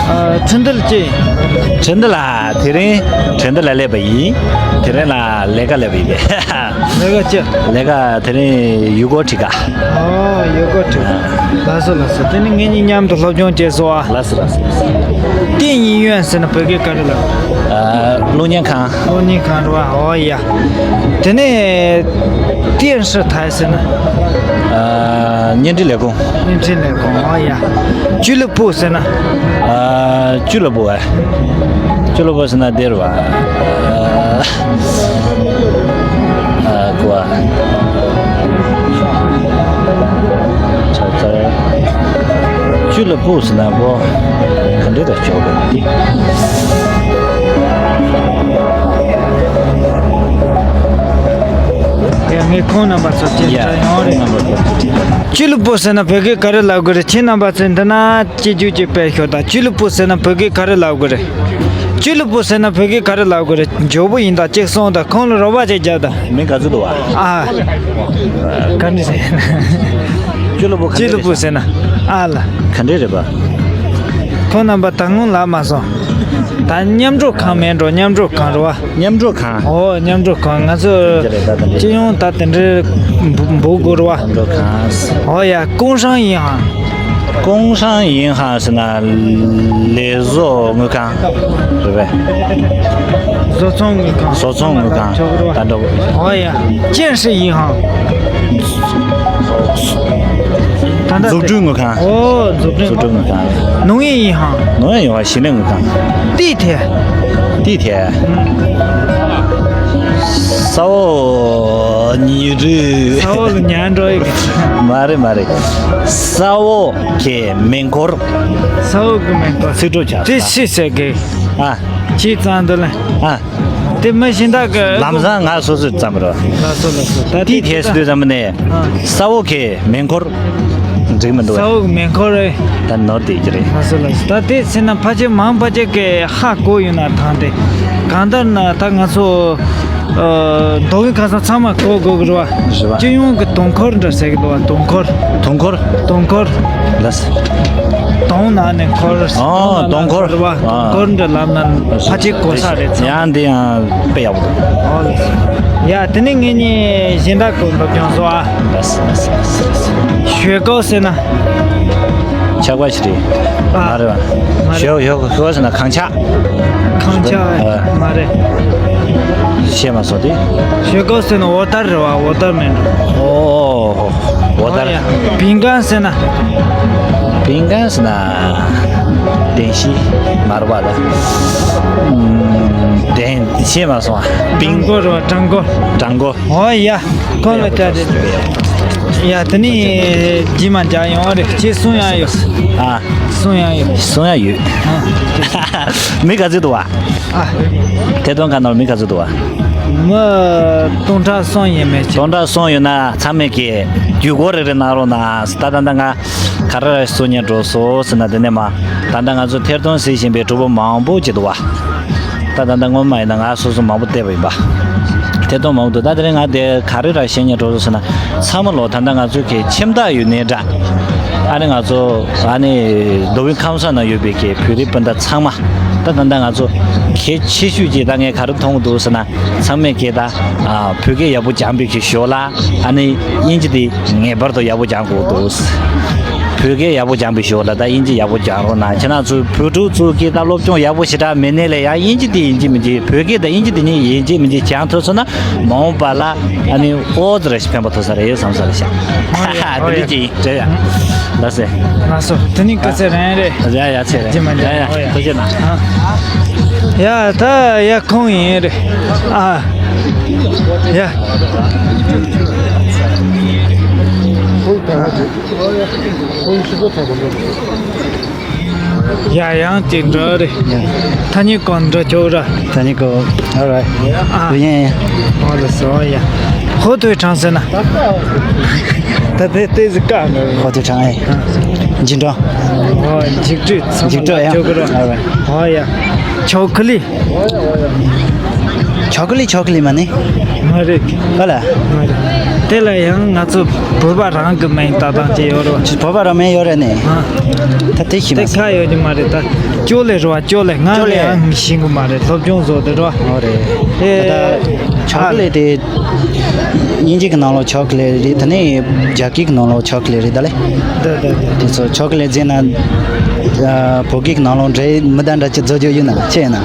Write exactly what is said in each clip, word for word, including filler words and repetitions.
ཨ། ཁྲིན་ཏི་ལ་ཅི། ཁྲིན་ཏི་ལ་དེ་རིང་ཁྲིན་ཏི་ལ་སླེབས་པ་ཡིན། དེ་རིང་ལ་ལས་ཀ་སླེབས་པ་ཡིན་པས། ལས་ཀ་ཅི། ལས་ཀ་དེ་རིང་ཡུལ་སྐོར་ཁྲིད་ཀ། ཨོ། ཡུལ་སྐོར་ཁྲིད་ཀ། ལགས་སོ་ལགས་སོ། དེ་ནི་ངེད་གཉིས་མཉམ་དུ་སློབ་སྦྱོང་བྱེད་སོ་ཨ། ལགས་སོ་ལགས་སོ། ཏིན་ཡིན་ཡོན་ཟེར་ན་བོད་སྐད་ག་རེ་ལབ། ཨ། གློག་བརྙན་ཁང་། གློག་བརྙན་ཁང་རེད་བ། ཨོ་ཡ། དེ་ནས་ཏིན་ཧྲི་ཐའི་ཟེར་ན། ཨ། བརྙན་འཕྲིན་ལས་ཁུངས། བརྙན་འཕྲིན་ལས་ཁུངས། ཨོ་ཡ། ཅུ་ལི་པུ་ཟེར་ན། ཨ། ཅུ་ལི་པུ་ཨ། ཅུ་ལི་པུ་ཟེར་ན་དེ་རེད་བ། ཨ། ཨ། གོ་བ། ཆ་ཚ། ཅུ་ལི་པུ་ཟེར་ན་གོ། ག་འདྲ་དང་ཅོག་གོ་འདི། ཡ། ངས་ཁོང་རྣམ་པ་ཚོ་དེ་ཡ། འདྲ་ཡོང་རེད། ཁོང་རྣམ་པ་ཚོ་དེ་འདྲ། ཅུ་ལི་པུ་ཟེར་ན་བོད་སྐད་ག་རེ་ལབ་དགོས་རེད། ཁྱེད་རྣམ་པ་ཚོས་འདི་ན་སྐྱིད་རྒྱུ་ཅིག་སྤེལ་ཤོག་དང་། ཅུ་ལི་པུ་ཟེར་ན་བོད་སྐད་ག་རེ་ལབ་དགོས་རེད། ཅུ་ལི་པུ་ཟེར་ན་བོད་སྐད་ག་རེ་ལབ་དགོས་རེད། མགྱོགས་པོ་ཡིན་དང་གཅིག་གསུངས་དང་། ཁོང་ལ་རོགས་པ་ཅིག་རྒྱབ་དང་། མིང་ག་ཚོད་འདུག་བ། ཨ། ག་འདྲ་ཟེར། ཅུ་ལི་པུ་ག་ཅུ་ལི་པུ་ཟེར་ན་ཨ་ལ། ག་འདྲ་རེད་པ། ཁོང་རྣམ་པ་ད་སྔོན་ལབ་མ་སོང་། ད་མཉམ་འགྲོ་ཁང་མེད་འགྲོ། མཉམ་འགྲོ་ཁང་རེད་བ། མཉམ་འགྲོ་ཁང་། ཨོ། མཉམ་འགྲོ་ཁང་། ང་ཚོ་དེ་རེད། ད་དེ་འདྲ་སྤྱི་ཡོངས་ད་དེ་འདྲའི་འབུ་འབུ་དགོས་རེད་བ། མཉམ་འགྲོ་ཁང་། ཨོ་ཡ། 工商银行། 工商银行 ཟེར་ན་ལས་བཟོ་དངུལ་ཁང་རེད་པས། བཟོ་ཚོང་དངུལ་ཁང་། བཟོ་ཚོང་དངུལ་ཁང་ཆོག་རེད་བ། ད་འགྲོ། ཨོ་ཡ། 建设银行། ད་ལྟ་འཛུགས་སྐྲུན་དངུལ་ཁང་། ཨོ། འཛུགས་སྐྲུན། འཛུགས་སྐྲུན་དངུལ་ཁང་། 农业银行། 农业银行 ཞིང་ལས་དངུལ་ཁང་། 地铁། 地铁། ས་འོག་ཉལ་ཁྲི། ས་འོག་ལ་ཉལ་འགྲོ་ཡི་གི། མ་རེད་མ་རེད། ས་འོག་གི་མེ་འཁོར། ས་འོག་གི་མེ་འཁོར། ཚིག་གྲུབ་ཆགས་སོང་། དེ་ཤེས་ཟེར་གི། ཨ། ཁྱེད་ཙང་འདི་ལ། ཨ། དེ་མི་གཞན་དག་གི། ལམ་སང་ང་སོ་སོས་བརྩམས་རོ། ལགས་སོ་ལགས་སོ། ད་དེ་དེ་ཐད་སུ་དུས་ཙམ་ནས། ཨ། ས་འོག་གི་མེ་འཁོར། འགྲིག་མི་འདུག་ས་འོག་གི་མེ་འཁོར་རེད། ད་ནོར་བསྡད་ཀྱི་རེད། ལགས་སོ་ལགས་སོ། ད་དེ་ཟེར་ན་ཕལ་ཆེར་མང་ཕལ་ཆེར་གི་ཧ་གོ་ཡོད་ན་ཐང་དེ། གང་ལྟར་ན་ད་ང་ཚོ། ཨ། མདོ་དབུས་ཁམས་གསུམ་ཚང་མ་གོ་དགོས་ཀྱི་རེད་བ། རེད་བ། སྤྱི་ཡོངས་ཀྱི་དུང་འཁོར་འདྲ་ཟེར་གི་འདུག་བ། དུང་འཁོར། དུང་འཁོར། དུང་འཁོར། ལགས་སོ། དུང་ནང་ནས་འཁོར། ཨོ། དུང་ནང་དུང་འཁོར། འཁོར་བ། ཨ། དུང་འཁོར་འདྲ་ལབ་ན་ཕལ་ཆེར་གོ་ས་རེད་ཚང་། ཡང་འདི་ཡང་དཔེ་ཡག་པོ་འདུག་ཨོ་ལགས་སོ། ཡ། དེ་ནས་ངེད་གཉིས་གཞན་དག་གི་སློབ་སྦྱོང་བཟོ་ཨ། ལགས་སོ་ལགས་སོ། 雪糕 ཟེར་ན། ཆག་པ་ཞིག་རེད། ཨ། མ་རེད་བ། མ་རེད། 雪雪糕 ཟེར་ན་གངས་ཆག་ཁང་ཆ། ཨ། མ་རེད། ཤེས་མ་སོང་དེ། 雪糕 ཟེར་ན་འོ་ཏར་རེད་བ། འོ་ཏར་མེན་འགྲོ། ཨོ། འོ་ཏར། ཨོ་ཡ། 饼干 ཟེར་ན། 饼干 ཟེར་ན། བདེན་བཞི། མ་རེད་བ་ད། ཨུམ། བདེན། ཤེས་མ་སོང་བ། 饼། 糖果 རེད་བ། 糖果། 糖果། ཨོ་ཡ། ཁོ་ལ་ལྟ་དེ། ཡ། དེ་ནི་རྗེས་མ་རྒྱག་ཡོང་རེད། ཁྱེད་གསུང་ཡ་ཡོད། ཨ། གསུང་ཡ་ཡོད། གསུང་ཡ་ཡོད། ཨ། མི་ག་ཚོད་འདུག་བ། ཨ། ཐད་གཏོང་ཁང་ནང་ལ་མི་ག་ཚོད་འདུག་བ། མི་སྟོང་ཕྲག་གསུམ་ཡས་མས་ཅིག་སྟོང་ཕྲག་གསུམ་ཡོད་ན་ཚང་མས་ཀྱི་བརྒྱུད་སྐུར་རེ་རེ་གནང་རོགས་གནང་། ད་ད་ད་ང་ག་རེ་རེ་གསུང་སྙིང་འདོད་སོང་ཟེར་ན། དེ་ནས་མ་ད་ད་ང་ཚོ་ཐད་གཏོང་གཟིགས་བཞིན་པའི་གྲོགས་པོ་མང་པོ་ཅིག་འདུག་བ། ད་ད་ད་སྔོན་མ་ཡིན་ན་ང་སོ་སོ་མང་པོ་བལྟས་པ་ཡིན་པ། ཐད་གཏོང་མང་པོ་འདུག་ད་དེ་རིང་ང་དེ་ག་རེ་ར་བཤད་སྙིང་འདོད་སོང་ཟེར་ན། ཚང་མ་ལོ་ད་ལྟ་ང་ཚོ་གི་ཁྱིམ་བདག་ཡོད་ནའི་འདྲ། ཨ་ནི་ང་ཚོ་ཨ་ནི་མདོ་དབུས་ཁམས་གསུམ་ན་ཡོད་པའི་གི་བོད་རིགས་སྤུན་ཟླ་ཚང་མ། ད་ད་ལྟ་ང་ཚོ་གལ་ཆེ་ཤོས་ཀྱི་ད་ངས་ག་རེ་མཐོང་གི་འདུག་ཟེར་ན། ཚང་མས་གི་ད་ཨ་བོད་སྐད་ཡག་པོ་སྦྱང་པའི་གི་ཞོར་ལ། ཨ་ནི་དབྱིན་ཇི་དེ་ངེས་པར་དུ་ཡག་པོ་སྦྱང་དགོས་འདུག་བོད་སྐད་ཡག་པོ་སྦྱང་པའི་ཞོར་ལ་ད་དབྱིན་ཇི་ཡག་པོ་སྦྱང་རོགས་གནང་། ཁྱེད་རང་ཚོ་བོད་ཕྲུག་ཚོ་གི་ད་སློབ་སྦྱོང་ཡག་པོ་ཞེ་དྲག་མེད་ནའི་ལས་ཡང་དབྱིན་ཇི་དེ་ཡིན་གཅིག་མིན་གཅིག་བོད་སྐད་དང་དབྱིན་ཇི་དེ་གཉིས་ཡིན་གཅིག་མིན་གཅིག་སྦྱང་ཐུབ་སོང་ན། མ་འོངས་པ་ལ་ཨ་ནི་ཨོ་ཙི་རེ་ཞིག་ཕན་པ་ཐོགས་ས་རེད་བསམ་ས་རེད་ཤག་ཨ། དེ་འདྲ་ཅིག་ཡིན། རེད་ཡ། ལགས་སེ། ལགས་སོ། དེ་ནི་སྐད་ཆ་རང་རེད། ཡ་ཡ་ཚེ་རེད། ཡ་ཡ་ཡ་ཡ། ཐུགས་རྗེ་གནང་། ཨ། ཡ་ད་ཡ་ཁོང་ཡིན་རེད། ཨ། ཡ། ཁོང་ད་ཁོང་ཤི་ཁོ་ཐོག་མ། ཡ་ཡང་ཅིག་འགྲོ་རེད། ཡ། ཐ་སྙད་ཀོ་འགྲོ་ཆོག་ར། ཐ་སྙད་ཀོ། All right. ཨ། ཡ་ཡ། ཨོ་ལགས་སོ་ཡ། ཧོ་ཐོས་དྲང་ཟེར་ན། ད་དེ་དེ་ཟིག་ཀ་ཧོ་ཐོས་དྲང་ཨེ། འཇིགས་འགྲོ། ཨོ་འཇིགས་སྤྲོས་ཚང་མ་འཇིགས་སྤྲོས་ཡ། ཆོག་ར། All right. ཨོ་ཡ། ཆོ་ཀ་ལི། ཆོ་ཀ་ལི་ཆོ་ཀ་ལི་མ་ནི། མ་རེད། ཨ་ལ། མ་རེད། དེ་ལ་ཡང་ང་ཚོ་བོད་པ་རང་གི་མིང་ལྟ་སྟངས་ཅིག་ཡོད་རེད་བ། བོད་པ་རང་མིང་ཡོད་རེད་ནས། ཨ། ད་དེ་ཤེས་མ་དེ་སོང་། ཁ་ཡོད་ཀྱི་མ་རེད་ད། ཅོ་ལེ་རེད་བ། ཅོ་ལེ། ང་ཅོ་ལེ། ལས་ཡང་ཤེས་གི་མ་རེད། སློབ་སྦྱོང་བཟོ་དེ་རེད་བ། ཨོ་རེད། ཨེ། ད་ད་ཆོ་ཀ་ལེ་དེ་དབྱིན་ཇི་གི་ནང་ལོགས་ཆོ་ཀ་ལེ་རེད། དེ་ནས་རྒྱ་སྐད་གི་ནང་ལོགས་ཆོ་ཀ་ལེ་རེད་ད་ལེ། ད་ད་ད། དེ་ཚོ་ཆོ་ཀ་ལེ་ཟེར་ན། ཨ། བོད་སྐད་ཀྱི་ནང་ལོགས་འདྲ་མི་འདྲ་འདྲ་ཅིག་བཟོ་རྒྱུ་ཡོད་ན་ཅི་ཡིན་ན།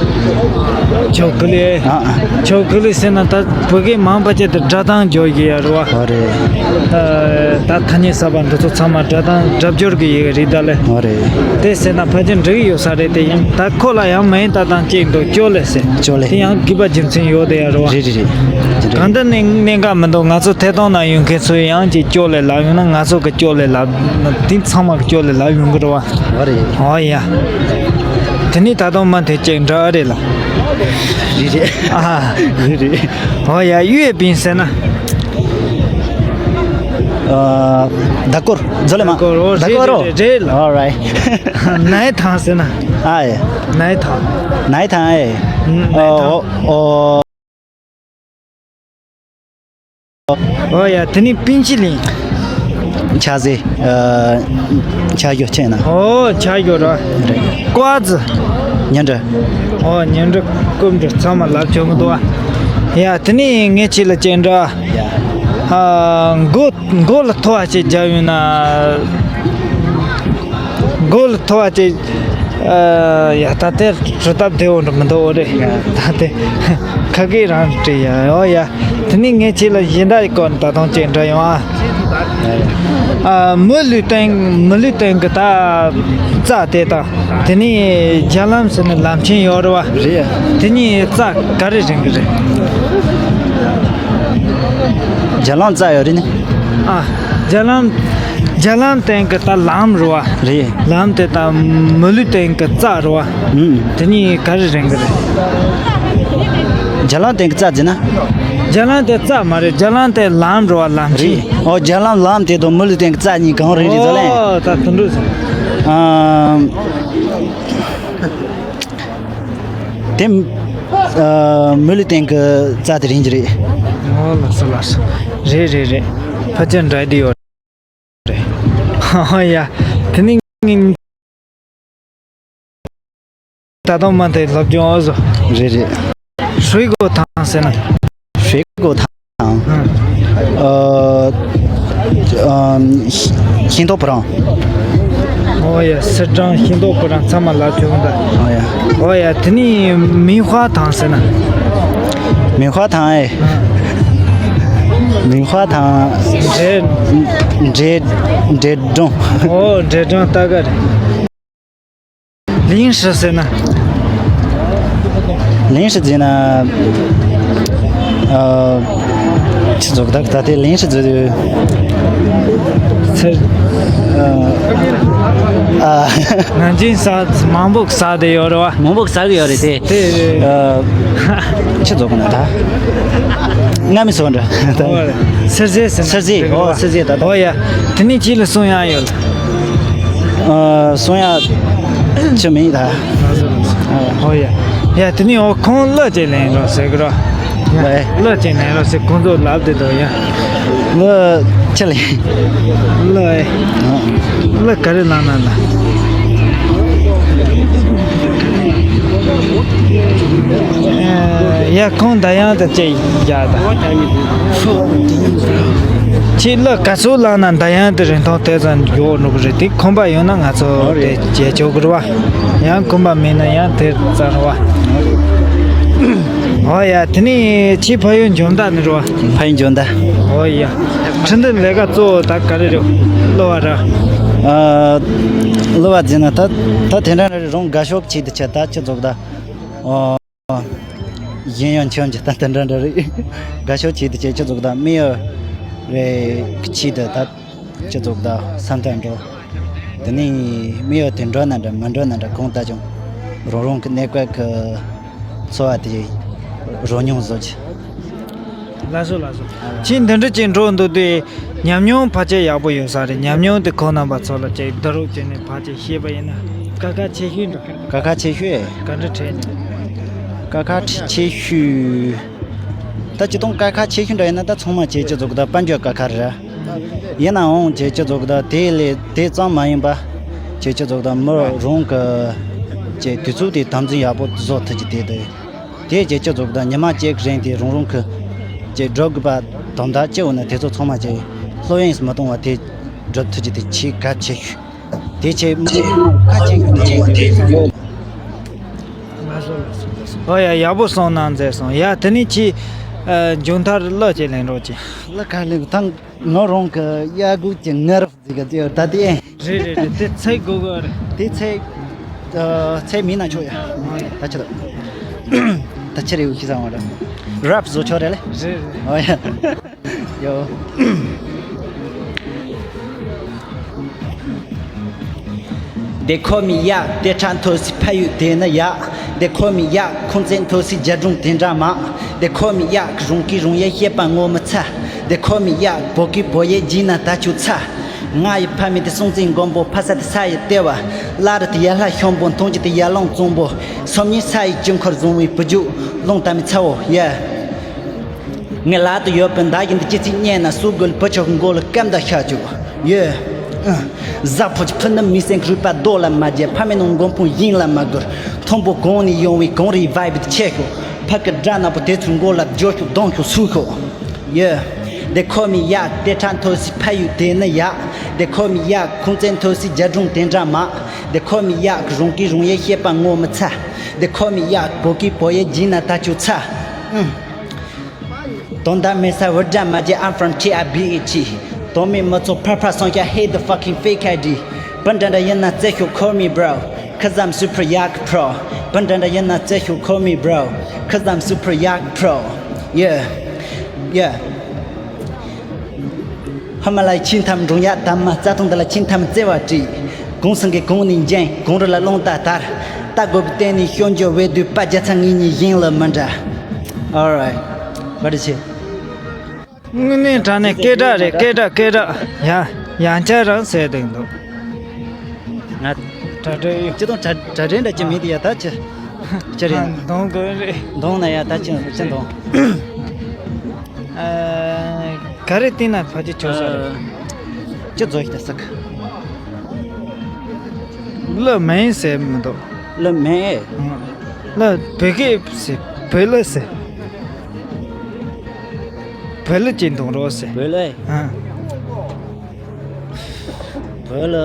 ཆོ་ཀ་ལེ། ཨ་ཨ། ཆོ་ཀ་ལེ་ཟེར་ན་ད་བོད་སྐད་མང་པོ་ཅིག་ཏུ་སྒྲ་གདངས་སྦྱོར་གྱི་ཡ་རེད་བ། ཨོ་རེད། ད་ད་ཐ་སྙད་གསར་པ་འདི་ཚོ་ཚང་མ་སྒྲ་གདངས་སྒྲ་སྦྱོར་གྱི་ཡི་གེ་རེད་ད་ལེ། ཨོ་རེད། དེ་ཟེར་ན་ཕལ་ཆེར་འགྲིག་གི་ཡོད་ས་རེད། དེ་ཡིན་ད་ཁོ་ལ་ཡང་མིང་ལྟ་སྟངས་གཅིག་འདུག་ཅོ་ལེ་ཟེར། ཅོ་ལེ། དེ་ཡང་དགོས་པ་རྒྱུ་མཚན་ཡོད་དེ་ཡ་རེད་བ། རེད་རེད་རེད། དེ་འདྲ། གང་འདི་ནས་གནད་འགག་མི་འདུག་ང་ཚོ་ཐད་གཏོང་ནང་ཡོད་མཁན་ཚོས་ཡང་ཅིག་ཅོ་ལེ་ལབ་ཡོང་ན། ང་ཚོ་གི་ཅོ་ལེ་ལབ་དེ་ཚང་མ་གི་ཅོ་ལེ་ལབ་ཡོང་གི་རེད་བ། ཨོ་རེད། ཨོ་ཡ། དེ་ནས་ད་དུང་མ་དེ་ཅིག་འདྲ་རེད་ལ། རེད་རེད། ཨ། རེད་རེད། ཨོ་ཡ། གཡུ་ཡི་པིན་ཟེར་ན། ཨ། ཟླ་སྐོར། ཛོ་ལེ་མ། ཟླ་སྐོར། ཨོ། ཟླ་སྐོར། རེད་རེད་རེད། ཨོ་རའིཊ། ནའི་ཐང་ཟེར་ན། ཨ་ཡེ། ནའི་ཐང་། ནའི་ཐང་ཨེ། ཨོ་ཨོ། ཨོ་ཡ། དེ་ནས་པིན་ཅི་ལིན། ཆ་ཟེ། ཨ། ཆ་ཞོ་ཆེ་ན། ཨོ། ཆ་ཞོ་ར། རེད། ཀོ་ཙི། ཉ་འབྲུ། ཨོ། ཉ་འབྲུ་ཀུ་འབྲུ་ཚང་མ་ལབ་ཆོག་གི་འདུག་ཨ། ཡ། དེ་ནས་ངས་ཁྱེད་ལ་ཅིག་འདྲི། ཡ། ཨ། མགོ་མགོ་ལ་ཐོ་བ་ཅིག་རྒྱབ་ཡོང་ན། མགོ་ལ་ཐོ་བ་ཅིག་ཨ། ཡ། ད་དེར་རི་སྟབས་བདེ་བོ་འདྲ་མི་འདུག་ཨོ་རེད། ད་དེ་ཁ་སྐད་རང་བྲིས་ཡ། ཨོ་ཡ། དེ་ནས་ངས་ཁྱེད་ལ་གཞན་དག་གི་སྐོར་ད་དུང་ཅིག་འདྲི་ཡོང་ཨ། ཨ། མི་ལུས་སྟེང་མི་ལུས་སྟེང་གི་ད་རྩ་དེ་དང་། དེ་ནས་རྒྱ་ལམ་ཟེར་ནས་ལམ་ཆེན་ཡོད་རེད་བ། རེད། དེ་གཉིས་རྩ་ག་རེ་རིང་གི་རེད། རྒྱ་ལམ་རྩ་ཡོད་རེད་ནི། ཨ། རྒྱ་ལམ། རྒྱ་ལམ་སྟེང་གི་ད་ལམ་རེད་བ། རེད། ལམ་དེ་ད་མི་ལུས་སྟེང་གི་རྩ་རེད་བ། ཨུམ། དེ་གཉིས་ག་རེ་རིང་གི་རེད། རྒྱ་ལམ་སྟེང་གི་རྩ་ཟེར་ན། རྒྱ་ལམ་དེ་རྩ་མ་རེད། རྒྱ་ལམ་དེ་ལམ་རེད་བ། ལམ་ཆེན། རེད། ཨོ། རྒྱ་ལམ་ལམ་དེ་དང་མི་ལུས་སྟེང་གི་རྩ་གཉིས་གང་རིང་རེད་ཟེར་ལེ། ཨོ། ད་དེ་འདྲ་ཟེར། ཨམ། དེ། ཨ། མི་ལུས་སྟེང་གི་རྩ་དེ་རིང་གི་རེད། ཨོ། ལགས་སོ་ལགས་སོ། རེད་རེད་རེད། ཕལ་ཆེར་འདྲ་བསྡད་ཡོད་རེད། ཨོ་ཡ། དེ་ནི་ངས་ད་དུང་མ་དེ་སློབ་སྦྱོང་ཨོ་བཟོ། རེད་རེད། 水果糖 ཟེར་ན། 水果糖 ཨ། ཨ། ཤིང་ཏོག་བུ་རམ། ཨོ་ཡ། སིར་སྦྲང་ཤིང་ཏོག་བུ་རམ་ཚང་མ་ལབ་ཆོག་གི་འདུག་ཨོ་ཡ། ཨོ་ཡ། དེ་ནི་棉花糖 ཟེར་ན། 棉花糖 ཨེ། 棉花糖 འབྲས། འབྲས། འབྲས་སྦྲང་། ཨོ། འབྲས་སྦྲང་ད་ག་རེད། 零食 ཟེར་ན། 零食 ཟེར་ན། ཨ། ཆི་ཟེར་ད་ད་དེ་零食 ཟེར་དུས། ཚེ། ཨ། ནང་ཆེན་ཟ་མང་པོ་ཟ་དེ་ཡོད་རེད་བ། མང་པོ་ཟ་གི་ཡོད་རེད་དེ། དེ། ཨ། ཆི་ཟེར་གོ་ན་ད། ང་མི་སོང་འདྲ། ཨོ། སིར་ཟེ་ཟེར་ན། སིར་ཟེ། ཨོ། སིར་ཟེ་ད་ད། ཨོ་ཡ། དེ་ནས་ཁྱེད་ལ་གསུང་ཡག་ཡོད། ཨ། གསུང་ཡག་ཅི་མིན་ད། ཨོ་ཡ། ཡ། དེ་ནས་ཨོ་ཁོང་གླུ་ཅིག་ལེན་རོགས་ཟེར་གི་རོ། ཡ། ཨེ། གླུ་ཅིག་ལེན་རོགས་ཟེར། ཁོང་ཚོ་ལབ་དེ་འདུག་ཡ། གླུ་ཅི་ལེན། གླུ་ཨེ། གླུ་ག་རེ་ལེན་ན་ལ། ཡ། ཁོང་ད་ཡང་ད་ཅིག་ཡ་ད། ཁྱེད་གླུ་ག་ཚོད་ལེན་ན་ད་ཡང་དེ་རིན་ཐང་དེ་ཙམ་ཡོད་འགྲོ་གི་རེད། དེ་ཁོམ་པ་ཡོད་ན་ང་ཚོ་དེ་བྱེད་ཆོག་གི་རེད་བ། ཡང་ཁོམ་པ་མེད་ན་ཡང་དེ་ཙམ་རེད་བ། ཨོ་ཡ། དེ་ནས་ཁྱེད་ཕ་ཡུལ་འཇོ་མདའ་ནས་རེད་བ། ཕ་ཡུལ་འཇོ་མདའ། ཨོ་ཡ། ཁྲི་འདི་ལས་ཀ་གཙོ་བོ་ད་ག་རེ་རེད། གླུ་བ་རེད། ཨ། གླུ་བ་ཟེར་ན་ད་ད་དེ་འདྲ་རེད། རང་དགའ་ཤོས་ཆེད་དུ་བྱས་ད་ཆི་ཟེར་ད། ཨོ། གཞན་ཡང་ཁྱོད་ཀྱི་ལྟ་སྟངས་འདྲ་འདྲ་རེད། དགའ་ཕྱོགས་ཆེད་དུ་བྱེད་ཆེད་ཚོགས་དང་དམིགས་ཡུལ་རེ་ཆེད་དུ་ད་ཆེད་ཚོགས་དང་བསམ་ཐག་འགྲོ། དེ་ནས་དམིགས་ཡུལ་དེ་འགྲོ་ན་འདྲ་མི་འགྲོ་ན་འདྲ་གང་ལྟར་ཀྱང་རང་རང་གི་གནས་སྐབས་ཀྱི་འཚོ་བ་དེ་རོལ་མྱོང་བཟོ་ཆེད། ལགས་སོ་ལགས་སོ། ཁྱེད་འདི་འདྲ་ཅིག་འགྲོ་འདུག་དུས་ཉམས་མྱོང་ཕལ་ཆེར་ཡག་པོ་ཡོད་ས་རེད། ཉམས་མྱོང་དེ་ཁོང་རྣམ་པ་ཚོ་ལ་ཅིག་བསྡུ་རུབ་བྱས་ནས་ཕལ་ཆེར་བཤད་པ་ཡིན་ན་དཀའ་ཁག་ཆེ་ཤོས་འདྲ། དཀའ་ཁག་ཆེ་ཤོས། ག་འདྲ་འཕྲད་ནས། དཀའ་ཁག་ཆེ་ཤོས། ད་སྤྱིར་བཏང་དཀའ་ཁག་ཆེ་ཤོས་འདྲ་ཡིན་ན། ད་ཚང་མ་ཁྱེད་ཅི་ཙོག་ད་དཔལ་འབྱོར་དཀའ་ཁག་རེད། ཡིན་ནའང་ཁྱེད་ཅི་ཙོག་ད་དེ་ལས་དེ་ཙམ་མ་ཡིན་པ། ཁྱེད་ཅི་ཙོག་ད་མི་རང་གི་ཁྱེད་དུས་ཚོད་དེ་དམ་འཛིན་ཡག་པོ་བཟོ་ཐུབ་ཀྱི་དེ་དེ། དེ་ཁྱེད་ཅི་ཙོག་ད་ཉི་མ་གཅིག་རིང་དེ་རང་རང་གི་ཁྱེད་སྒྲུབ་དགོས་པ་དོན་དག་ཅི་འོ་ན། དེ་ཚོ་ཚང་མ་ཁྱེད་ལྷོད་གཡེང་མི་གཏོང་བ་དེ་སྒྲུབ་ཐུབ་ཀྱི་དེ་ཆེས་གལ་ཆེ་ཤོས། དེ་ཆེད་མི་ཁ་ཅིག་ཡོད་དེ་ཡོད། ཨོ་ཡ། ཡག་པོ་སོང་། ནང་མཛད་སོང་། ཡ། དེ་ནས་ཁྱེད་མཇུག་མཐར་གླུ་ཅིག་ལེན་རོགས་གྱིས། གླུ་ག་ལེན་དང་། ང་རང་གི་གཡག་གུ་གྱི་ངར་ཟིག་ག་ཅི་ད་དེ། རེད་རེད་རེད། དེ་ཚེ་དགོས་གི་རེད། དེ་ཚེ། ཚེ་མིན་ན་ཆོག་ཡ། ད་ཆི་ད། ད་ཆི་རེད་ཤི་ས་ང་ར། རབ་བཟོ་ཆོག་རེད་ལེ། རེད་རེད། ཨོ་ཡ། ཡོ། They call me Yak, they try to see pay you dinner yak. They call me Yak, ཁུང་ཙན་ཐོ་སི་རྒྱ་སྒྲུང་དེ་འདྲ་མ། They call me Yak, རོང་གི་རོང་ཡེ་ཤེས་པ་ངོ་མི་ཚ། They call me Yak, བོ་གི་བོ་ཡེ་ཇི་ན་ད་ཆུ་ཚ། ང་ཡི་ཕ་མེས་དེ་སྲོང་བཙན་སྒམ་པོ། ཕ་ས་དེ་ས་ཡི་ལྟེ་བ། བླ་རི་དེ་ཡ་ལྷ་ཤམ་པོ། མཐོང་རྒྱུ་དེ་ཡ་ལང་གཙང་པོ། སོམ་ཉི་ས་ཡི་དཀྱིལ་འཁོར་བཟུང་བའི་བུ་རྒྱུད། ལུང་དམ་མི་ཚ་བོ་ཡ། ངའི་ལག་ཏུ་ཡོད་པའི་མདའ་ཡིན་དེ་ཅི་ཚིག་རྙེད་ན། སུ་དགོས་བུ་ཆོག་མགོ་ལ་སྐམ་ད་ཤ་བཅུག་ཡོད། ཨ། གཟའ་ཕོ་ཆུ་ཕུ་ནུ་མི་སེང་རུས་པ་རྡོ་ལ་མ་རྒྱས། ཕ་མེས་ནང་མགོན་ཕུང་ཡིན་ལ་མ་གུར། མཐོན་པོ་གོང་ནས་ཡོང་བའི་གངས་རིའི་བཱའི་བི་དེ་ཆེ་ཤོག་ཕ་གི་དགྲ་ནག་པོ་དེ་ཚོའི་མགོ་ལ་འཇོག་ཤོག་རྡུང་ཤོག་ཚུགས་ཤོག་ཡོད། དེ་ཁོ་མི་ཡག་དེ་ཁྲ་མཐོ་སི་ཕ་ཡུལ་དེ་ནི་ཡག་དེ་ཁོ་མི་ཡག་ཁུང་ཙན་མཐོ་སི་རྒྱ་སྒྲུང་དེ་འདྲ་མ། དེ་ཁོ་མི་ཡག་རོང་གི་རོང་ཡེ་ཤེས་པ་ངོ་མི་ཚ། དེ་ཁོ་མི་ཡག་བོ་གི་བོ་ཡེ་ཇི་ན་ད་ཆུ་ཚ། ཨུམ། དོན་དག་མེད་ས་བུ་དགྲ་མ་རྒྱལ། I'm from T I B E T། དོན་མེད་མི་ཚོགས་ཕར་ཕར་སོང་ཀྱང་hit the fucking fake I D། བུ་འདྲ་འདྲ་ཡིན་ན་རྩེ་ཤོག call me bro། Cause I'm super yak pro། བུ་འདྲ་འདྲ་ཡིན་ན་རྩེ་ཤོག call me bro། Cause I'm super yak pro། Yeah yeah། ཧ་མ་ལ་ཡི་ཆིན་ཐམ་འབྲོང་ཡག་དམ་མ། རྩྭ་ཐང་འདི་ལ་ཆིན་ཐམ་བརྩེ་བ་བྲིས། གུང་སེང་གི་གུང་ནས་འཇན་གུང་རུ་ལ་རླུང་རྟ་དར། རྟ་རྒོད་པོ་བསྟན་ནས་ཤོ་འཇོ་བའི་དུས་པ། རྒྱ་ཚ་ངེད་གཉིས་ཡིན་ལ་མི་འདྲ། Alright། བཀའ་དྲིན་ཆེ། དངོས་གནས་དྲང་གནས་སྐད་གྲགས་རེད། སྐད་གྲགས་སྐད་གྲགས། ཡ། ཡང་བསྐྱར་རང་ཟེར་བསྡད་འདུག་ང་། དྲ་སྦྲེལ་ཡོད། ཅི་དང་དྲ་དྲ་སྦྲེལ་འདྲ་ཅི་མིན་དེ་ཡ་ད་ཅི། ཅི་རེད། འདོང་དགོས་རེད། འདོང་ན་ཡ་ད་ཅི་ཅི་འདོང་། ཨ། ག་རེ་བལྟས་ན་ཕལ་ཆེར་ཆོག་ས་རེད། ཅི་བཟོ་ཞིག་ད་ཟེར་གི། གླུ་མིང་ཟེར་མི་འདུག་གླུ་མིང་ཨེ། གླུ་བོད་སྐད་ཟེར། བོད་གླུ་ཟེར། བོད་གླུ་ཅིག་འདོན་རོགས་ཟེར། བོད་གླུ་ཨེ། ཨ། བོད་གླུ།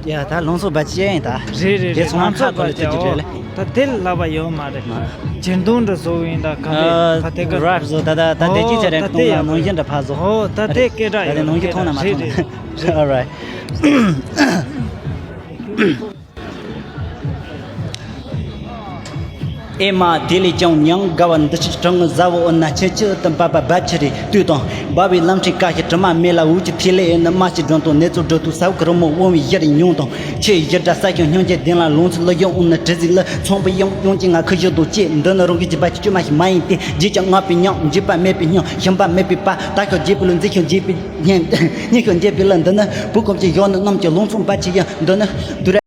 ཡ་ད་ལུང་སོགས་བ་ཅན་ད། རེད་རེད་དེ་རེད། ཚོང་ལམ་ཁག་གོ་ལ་ལྟ་རྒྱུ་རེད་ལ། ད་དེ་ལ་ལབ་པ་ཡོད་མ་རེད། མ། ཇིར་འདོན་འདྲ་བཟོ་བ་ཡིན་ད་ག་རེ་ཨ། ཕ་དེ་ག་རབ་བཟོ་ད་ད་ད་དེ་ཅི་ཆ་རེད། ཨོ་ད་གཏོང་དེ་ཡ་ལ་ནང་བཞིན་འདྲ་ཕ་བཟོ། ཨོ་ད་དེ་སྐད་གྲགས་ད་དེ་ཡོད་ནང་བཞིན་མཐོང་ན་མ་རེད་མཐོང་ན། རེད་རེད། Alright། ཨེ་མ་དེ་ལས་ཀྱང་ཉང་དགའ་བ་འདི་ཕྱིར་གྲང་ངུ་ཟ་བོ་འོ་ན་ཆེ་ཆེ་དུ་འབབ་པ་འབབ་ཆི་རེད་དུས་དང་འབབ་པའི་ལམ་ཁྲིད་ཀ་ཞིག་དྲི་མ་མེད་ལ་འུ་ཅི་ཐིག་ལེ་ཨེ་ནི་མ་ཞིག་སྒྲོན་དང་ནེ་ཚོ་སྒྲོ་དུ་ས་བུ་ཁུ་རི་མོ་དབང་བའི་ཡར་མྱོང་དང་ཆེ་ཡི་སྒྲ་ས་ཁྱོད་སྙིང་རྗེ་ལྡན་ལ་ལོངས་སུ་ལུ་ཡོང་འོ་ན་དྲི་ཟིག་ལ་ཚོང་པ་ཡོང་ཡོང་ཅི་ང་ཁུ་ཞིག་དང་ཅེ་འདི་ནི་རང་གི་བྱིས་པ་ཅི་ཅུ་མ་ཞིག་མ་ཡིན་ཏེ་རྗེས་ཀྱང་ང་པའི་མྱང་འཇིགས་པ་མེད་པའི་སྙིང་ཞིམ་པ་མེད་པའི་པ་ད་ཁྱོད་རྗེས་པའི་ལུ་མཛེས་ཤིང་རྗེས་པའི་སྙན་སྙན་ཤིང་རྗེས་པའི་ལ་འདི་ནི་བུ་ཁོམ་གྱི་ཡོང་ནི་རྣམས་ཀྱི་ལོངས་སུ་འབབ་ཆི་ཡང་འདི་ནི་དུ་ར།